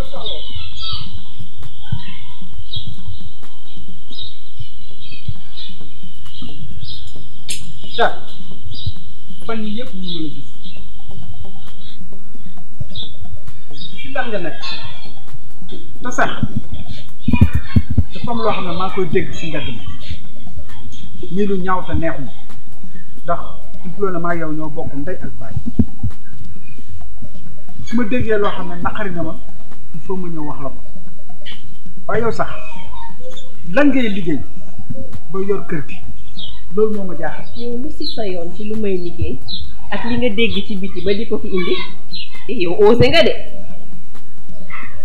Caat fan yii yëpp mënu ma la gis si lan nga nekk te sax dafa am loo xam ne maa koy dégg si mbedd mi nii lu ñaaw te neexuma ndax il ne maa yow ñoo bokk ndey ak baay su ma déggee loo xam ne naqari na ma il faut ma ñëw wax la ko waaye yow sax lan ngay liggéey ba yor kër gi loolu moo ma jaaxal. yow lu si sa yoon ci lu may liggéey ak li nga dégg ci biti ba di ko fi indi yow osé nga de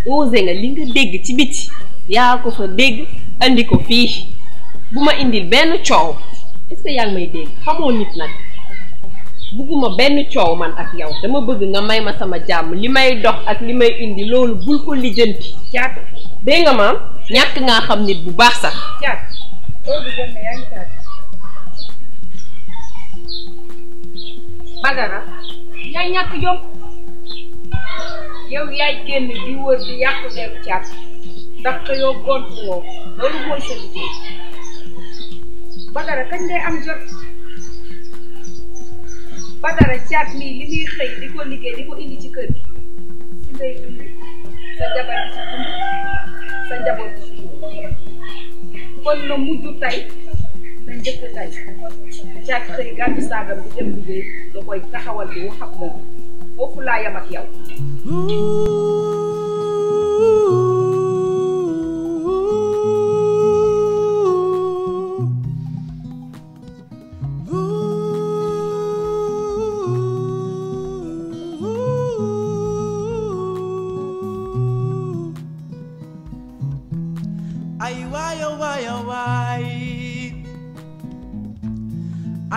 osé nga li nga dégg ci biti yaa ko fa dégg andi ko fii bu ma indil benn coow est-ce que yaa ngi may dégg xamoo nit nag bugguma benn coow man ak yow dama bëgg nga may ma sama jàmm li may dox ak li may indi loolu bul ko lijjanti. Caat dégg nga maam ñàkk ngaa xam nit bu baax sax. Caat loolu jot na yaa ngi caat. Badara yaay ñàkk jom yow yaay génn di wër di yàqu deru Caat ndax que yow gont woo loolu mooy sa liggéey. Badara kañ ngay am jot Badara Caat mii li muy xëy di ko liggéey di ko indi ci kër gi si ngay dund sa jabar di ci dund sa njaboot di ci dund kon na mujj tey na njëkk tey Caat xëy gàddu saagam di dem liggéey nga koy taxawal di wax ak moom foofu laa yam ak yow. Ay waay waay waay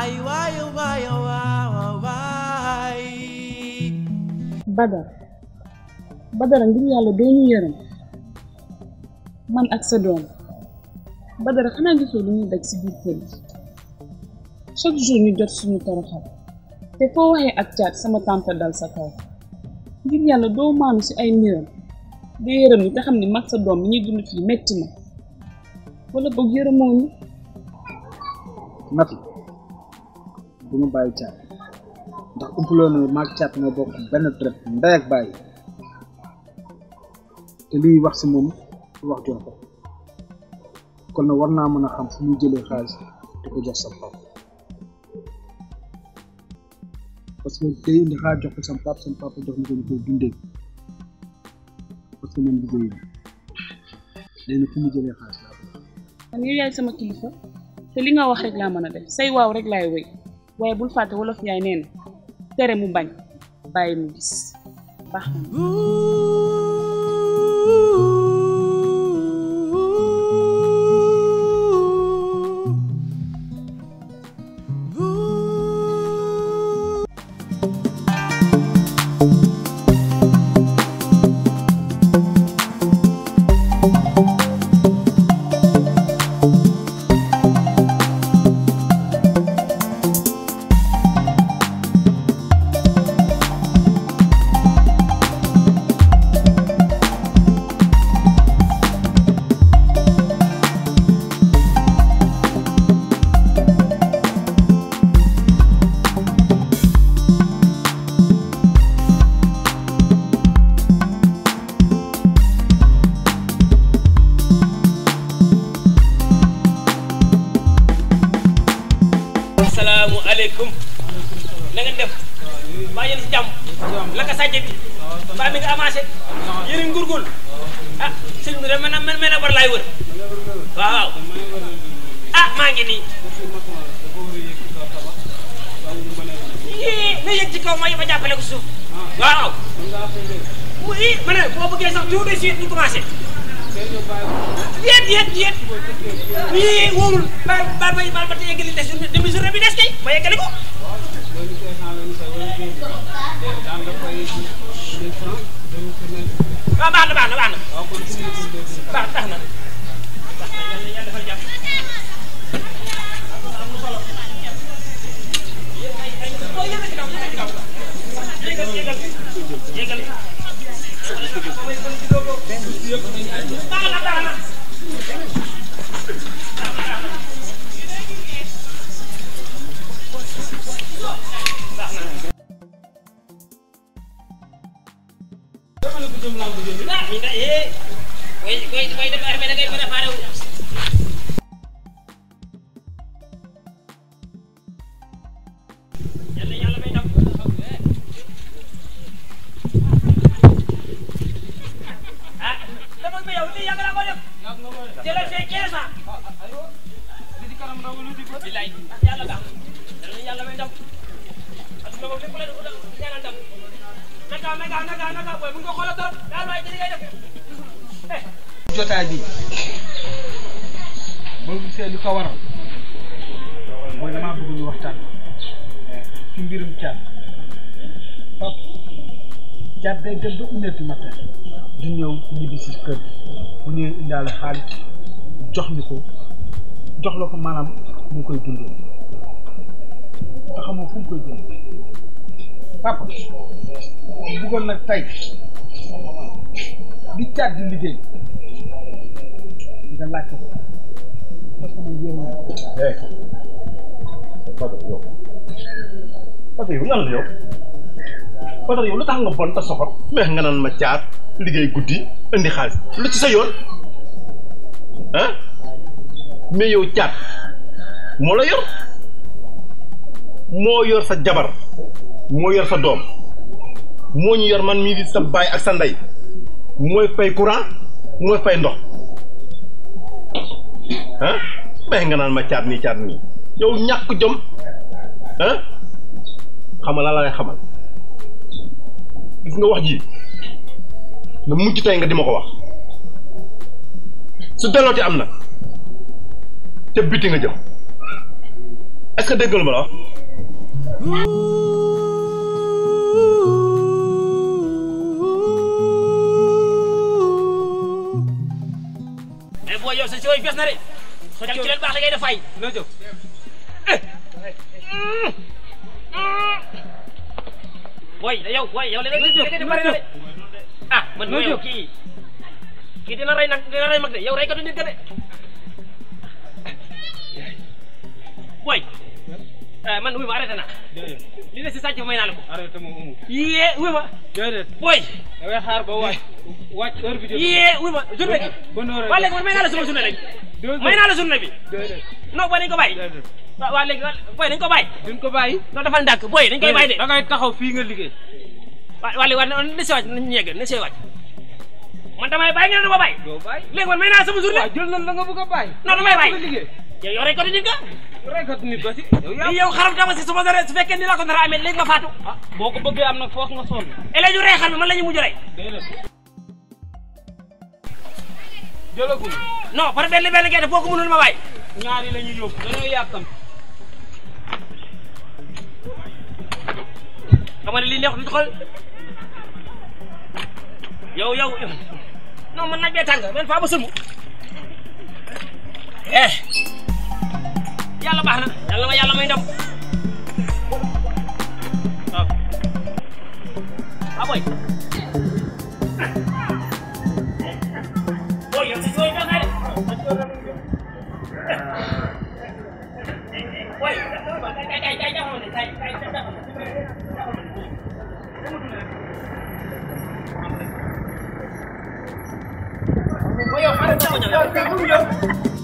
ay waay waay waay Badara ngir yàlla doo ñu yërëm man ak sa doom Badara xanaa gisoo lu ñuy daj si biir kër gi chaque jour ñu jot suñu toroxal te foo waxee ak Caat sama tante dal sa kaw ngir yàlla doo maanu si ay mbiram di yërëm ni te xam ni mag sa doom mi ñuy dund fii metti na wala boog yërëmoo ñu. Nafi du ma bàyyi Caat ndax umpuloo na maag Caat ñoo bokk benn traite ndey ak bàyyi te liy wax si moom wax jox ko kon nag war naa mën a xam fu muy jëlee xaalis di ko jox sa papa parce que day indi xaalis jox ko sam papa jox ma ko ñu koy dundee parce que man liggéeyam léegi nag fu muy jëlee xaalis laa ko man yow yaay sama kilifa te li nga wax rek laa mën a def say waaw rek laay wéy waaye bul fàtte wolof yaay nee na tere mu bañ bàyyi mu gis baax na. Assalamualaikum. Na ngeen def ba yeen ci jàmm la ka sàjje bi ba mi nga avancé yéen ngurgul ah sëñ bi man war laay wër waaw ah maa ngi nii na yëg ci kaw ma jàppale ko suuf waaw oui ma ne boo bëggee sax tout de suite ñu commencé yéet nii wóorul ba te yeggali des demi journée bi des kay ma yeggali ko waaw baax na baax tax na yàlla defal jàpp yégal ah ñu da koy def armée da ngay préparé wu yàlla may ndam ah dama ma yow lii yàgg naa ko def jëlal fee 15 ans bilaay yàlla baax yàlla may ndam parce que moom lépp la ñaanal ndam naka boy mu ngi ko xoolal trop daal waay ci li ngay def jotaay bi boo gisee li ko waral mooy damaa bëgg ñu waxtaan ci mbirum Thiat pap Thiat day dem ba 1h du matin di ñëw ñibbi si kër bu ñëwee indaale xaalis jox ñu ko jox la ko maanaam mu koy dundee nga xamoo fu mu koy jël papa bëggoon nag tey di Thiat di liggéey nga laaj ko parce que man yéen a. Fadel yow lan la yow Fadel yow lu tax nga bon te soxor mais nga naan ma Thiat liggéey guddi indi xaalis lu ci sa yoon ah mais yow Thiat moo la yor moo yor sa jabar moo yor sa doom moo ñu yor man mii di sa baay ak sa ndey mooy fay courant mooy fay ndox ah mais nga naan ma Thiat nii yow ñàkk jom ah xamal la lay xamal gis nga wax ji na mujj tey nga di ma ko wax su dellooti am na te biti nga jëm est-ce que dégg nga lu ma la wax. mais boo yow sa si way fees na de. xëcc ci leen baax la ngay def fay. loo jóg. booy yow léegi bari na de ah man mooy yow kii dina rey mag de yow rey katu nit ka de booy man wuy ma arrêté na li ne si sàcc may naa la ko arrêté moom amul yee wuy ma déedéet booy da ngay xaar ba wàcc heure bi yee wuy ma journée gi waa léegi man may naa la sama journée léegi may naa la journée bi non booy dañ ko bàyyi waa léegi booy dañ ko bàyyi duñ ko bàyyi non dafa ndàkk booy dañ koy bàyyi de da ngay taxaw fii nga liggéey waa léegi ne see wàcc nañu yegg ne see wàcc man damay bàyyi ngeen dama bàyyi doo bàyyi léegi man may naa sama journée jël nañ la nga bëgg a bàyyi non damay bàyyi liggéey yow rey ko nit nga rey ko nit ba si yow xaram dama si suma dara su fekkee ni la ko dara amee léegi nga faatu boo ko bëggee am nag foog nga sonn ele ñu rey xam ne man la ñu mujj rey jëlagul non par benn ngay def boo ko mënul ma bàyyi ñaari la ñuy yóbbu dañoo yàkkam xam nga ne lii neexut xool yow non man naaj bee tàng man faa ba sulmu yàlla baax na yàlla may ndam waaw boy yow si sooy fees na de boy yow xaaral